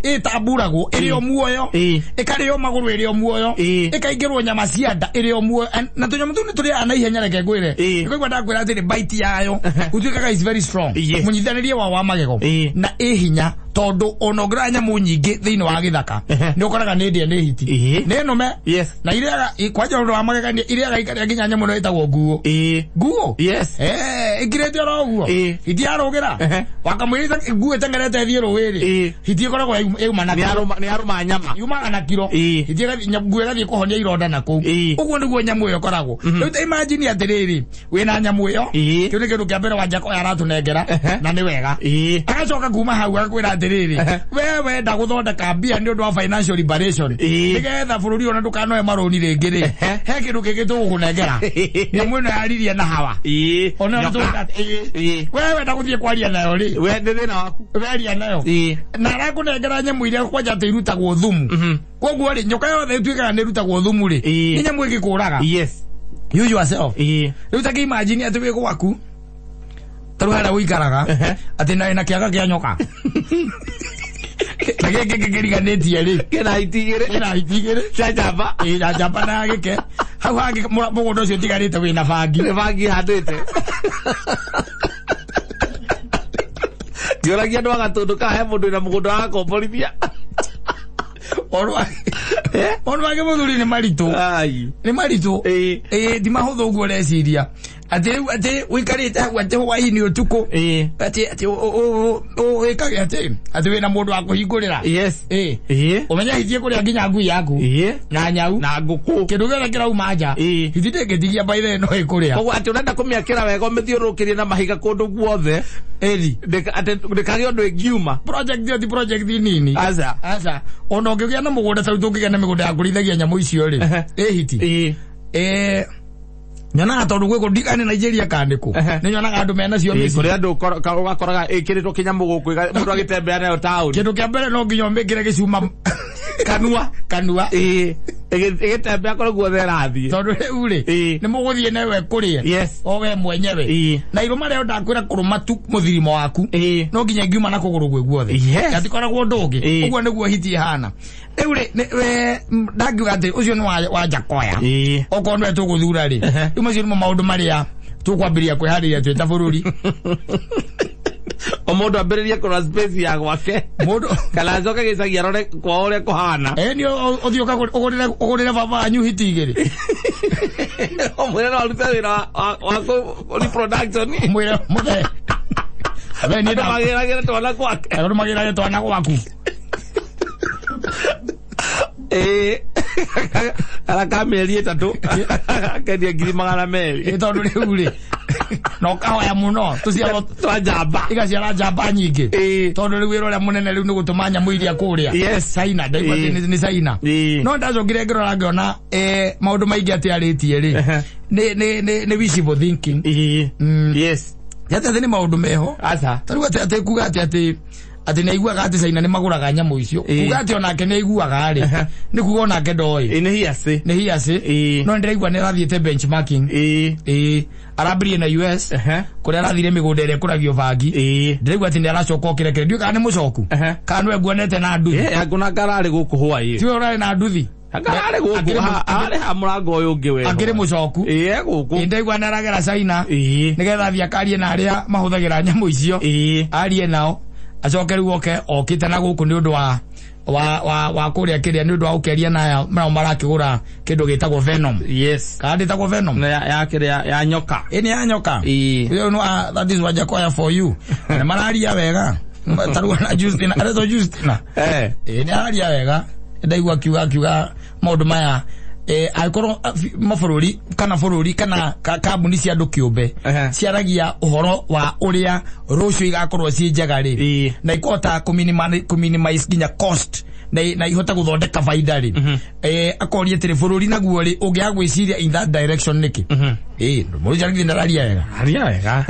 ĩtamburagwo ĩrĩ o muoyo, ĩkarĩo magũrũ ĩrĩ o muoyo, ĩkaingĩrwo nyama cia nda ĩrĩ o muoyo. Na tũnyamũ tũu nĩ tũrĩaga na ihenya, reke ngwĩre. Nĩkũigua ndakwĩra atĩrĩ, bite yayo gũtuĩkaga is very strong. Mũnyitithanirie wao wa magego na ĩ hinya, tondũ ona ũngĩrora nyamũ nyingĩ thĩinĩ wa gĩthaka nĩ ũkoraga nĩ ndĩe nĩ hiti, nĩ nũme, na irĩaga kwanja ũndũ wa magegania, irĩaga ikarĩa nginya nyamũ ĩno ĩtagwo nguo. Nguo ĩkirĩte oro ũguo, hiti yarũgĩra wakamwĩra nguo ĩteng'erete ĩthiĩ rũĩ rĩ, hiti ĩkoragwo yauma na kiro. Nĩ yarũma nyama. Yumaga na kiro. Hiti nguo ĩgathiĩ kũhonia ironda na kũu. Ũguo nĩguo nyamũ ĩyo ĩkoragwo. Rĩu ta imagine atĩrĩrĩ, wĩna nyamũ ĩyo, kĩu nĩ kĩndũ kĩa mbere Wanjakoya aratũnengera, na nĩ wega. Agacoka kuma hau agakwĩra atĩrĩrĩ, we wenda gũthondeka mbia nĩ ũndũ wa financial liberation, nĩgetha bũrũri ona ndũkanoe marũni rĩngĩ rĩ, he kĩndũ kĩngĩ tũgũkũnengera, nyamũ ĩno yaririe na hawa. Ona we wenda gũthiĩ kwaria nayo rĩ, we nĩ thĩna waku, weria nayo. Na arakũnengera nyamũ iria kwanja atĩ irutagwo thumu. Koguo rĩ, nyoka yothe ĩtuĩkaga nĩ ĩrutagwo thumu rĩ, nĩ nyamũ ĩngĩkũraga. You yourself. Rĩu ta kĩimagine atĩ wĩ gwaku, ta rĩu harĩa ũikaraga, atĩ na wĩna kĩaga kĩa nyoka. Na gĩkĩ kĩriganĩtie rĩ, kĩna hiti igĩrĩ. Kĩna hiti igĩrĩ. Cia njamba. Ĩ, ya njamba na ya gĩke. Hau hangĩ mũgũnda ũcio ũtigarĩte wĩna bangi. Nĩ bangi handĩte. Ngĩũragia andũ a Gatũndũ kana he mũndũ wĩna mũgũnda wa komborithia. Maũndũ mangĩ mũthuri nĩ maritũ. Nĩ maritũ. Ti mahũthũ ũguo ũreciria. Atĩ rĩu atĩ ũikarĩte hau atĩ hwaĩ-inĩ ũtukũ. Atĩ atĩ wĩkage atĩ atĩ wĩna mũndũ wa kũhingũrĩra. Ũmenye hiti ĩkũrĩa nginya ngui yaku. Na nyau. Na ngũkũ. Kĩndũ gĩothe kĩrauma nja. Hiti ndĩngĩtigia by the way no ĩkũrĩa. Koguo atĩ ũrenda kũmĩakĩra wega ũmĩthiũrũrũkĩrie na mahiga kũndũ guothe. Ĩri. Atĩ ndĩkagĩe ũndũ ĩngiuma. Project ĩyo ti project nini. Aca. Aca. Ona ũngĩgĩa na mũgũnda ta rĩu tũngĩgĩa na mĩgũnda ya kũrĩithagia nyamũ icio rĩ. Ĩ hiti. Nyonaga tondũ gwĩkũ ndikane Nigeria kana nĩkũ. Nĩ nyonaga andũ mena cio mĩciĩ. Kũrĩ andũ ũgakoraga ĩkĩrĩtwo kĩnyamũ gũkũ, mũndũ agĩtembea nayo taũni. Kĩndũ kĩa mbere no nginya ũmĩkĩre gĩcuma kanua. Kanua. Ĩgĩtembea kũrĩa guothe ĩrathiĩ. Tondũ rĩu rĩ, nĩ mũgũthiĩ nawe kũrĩa. O we mwenyewe. Na irũma rĩo ndakwĩra kũrũma tu mũthirimo waku. No nginya ingiuma na kũgũrũ gwĩ guothe. Gatikoragwo ũndũ ũngĩ. Ũguo nĩguo hiti ĩhana. Rĩu rĩ, ndangiuga atĩ ũcio nĩ wa Njakoya. Okorwo nĩwe tũgũthura rĩ, rĩu macio nĩmo maũndũ marĩa tũkwambĩrĩria kwĩharĩria twĩ ta bũrũri. O mũndũ ambĩrĩrie kũrora space ya gwake. Mũndũ kana acoke gĩcagi arore kwao ũrĩa kũhana. Nĩ ũthiĩ ũgũrĩre baba wanyu hiti igĩrĩ. Ũmwĩre no arute wĩra wa reproduction. Mwĩre mũthee. We nĩ Andũ magĩragĩre twana gwake. Andũ magĩragĩre twana gwaku. Kana ka mĩeri 3 akendia 200,000. Tondũ rĩu rĩ, na ũkahoya mũno tũciarwo twa njamba. Igaciara njamba nyingĩ. Tondũ rĩu wĩra ũrĩa mũnene rĩu nĩ gũtũma nyamũ iria kũrĩa. China, ndaigua atĩ nĩ China. No ndacokire ngĩrora ngĩona, maũndũ maingĩ atĩ arĩtie rĩ, nĩ wishful thinking. Atĩ atĩ nĩ maũndũ meho. Aca. Ta rĩu atĩ atĩ kuga atĩ atĩ atĩ nĩ aiguaga atĩ China nĩ magũraga nyamũ icio. Kuga atĩ onake nĩ aiguaga rĩ, nĩ kuga onake ndoĩ. Nĩ hearsay. Nĩ hearsay. No ndĩraigua nĩ arathiĩte benchmarking. Arambĩrĩrie na US, kũrĩa arathire mĩgũnda ĩrĩa ĩkũragio bangi. Ndĩraigua atĩ nĩ aracoka okĩrekere. Ndiũĩ kana nĩ mũcoku. Kana nĩwe nguonete na nduthi. Angũna ngararĩ gũkũ hwaĩ. Tiwe ũrarĩ na nduthi. Ngararĩ gũkũ, harĩ ha mũrango ũyũ ũngĩ we. Akĩrĩ mũcoku. Gũkũ. Ndaigua nĩ aragera China. Nĩgetha athiĩ akarie na arĩa mahũthagĩra nyamũ icio. Arie nao. Acoke rĩu oke okĩte na gũkũ nĩ ũndũ wa Wa kũrĩa kĩrĩa nĩ ũndũ wa gũkĩaria na aya nao marakĩgũra kĩndũ gĩtagwo venom. Yes. Kana ndĩtagwo venom? Na ya kĩrĩa ya nyoka. Ĩ, nĩ ya nyoka. Ĩĩ. You know, that is Wajackoyah for you. Nĩ mararia wega tarua na Justina, aretwo Justina. Ĩ, nĩ araria wega, ndaigua akiuga maũndũ maya, angĩkorwo mabũrũri kana bũrũri kana kambuni cia andũ kĩũmbe ciaragia ũhoro wa ũrĩa rũciũ igakorwo ciĩ njega rĩ, na ikũhota kũminimize nginya cost na ihote gũthondeka baida rĩ, akoria atĩrĩ, bũrũri naguo rĩ, ũngĩaga gwĩciria in that direction nĩkĩ? Mũrũ ndararia wega. Aria wega.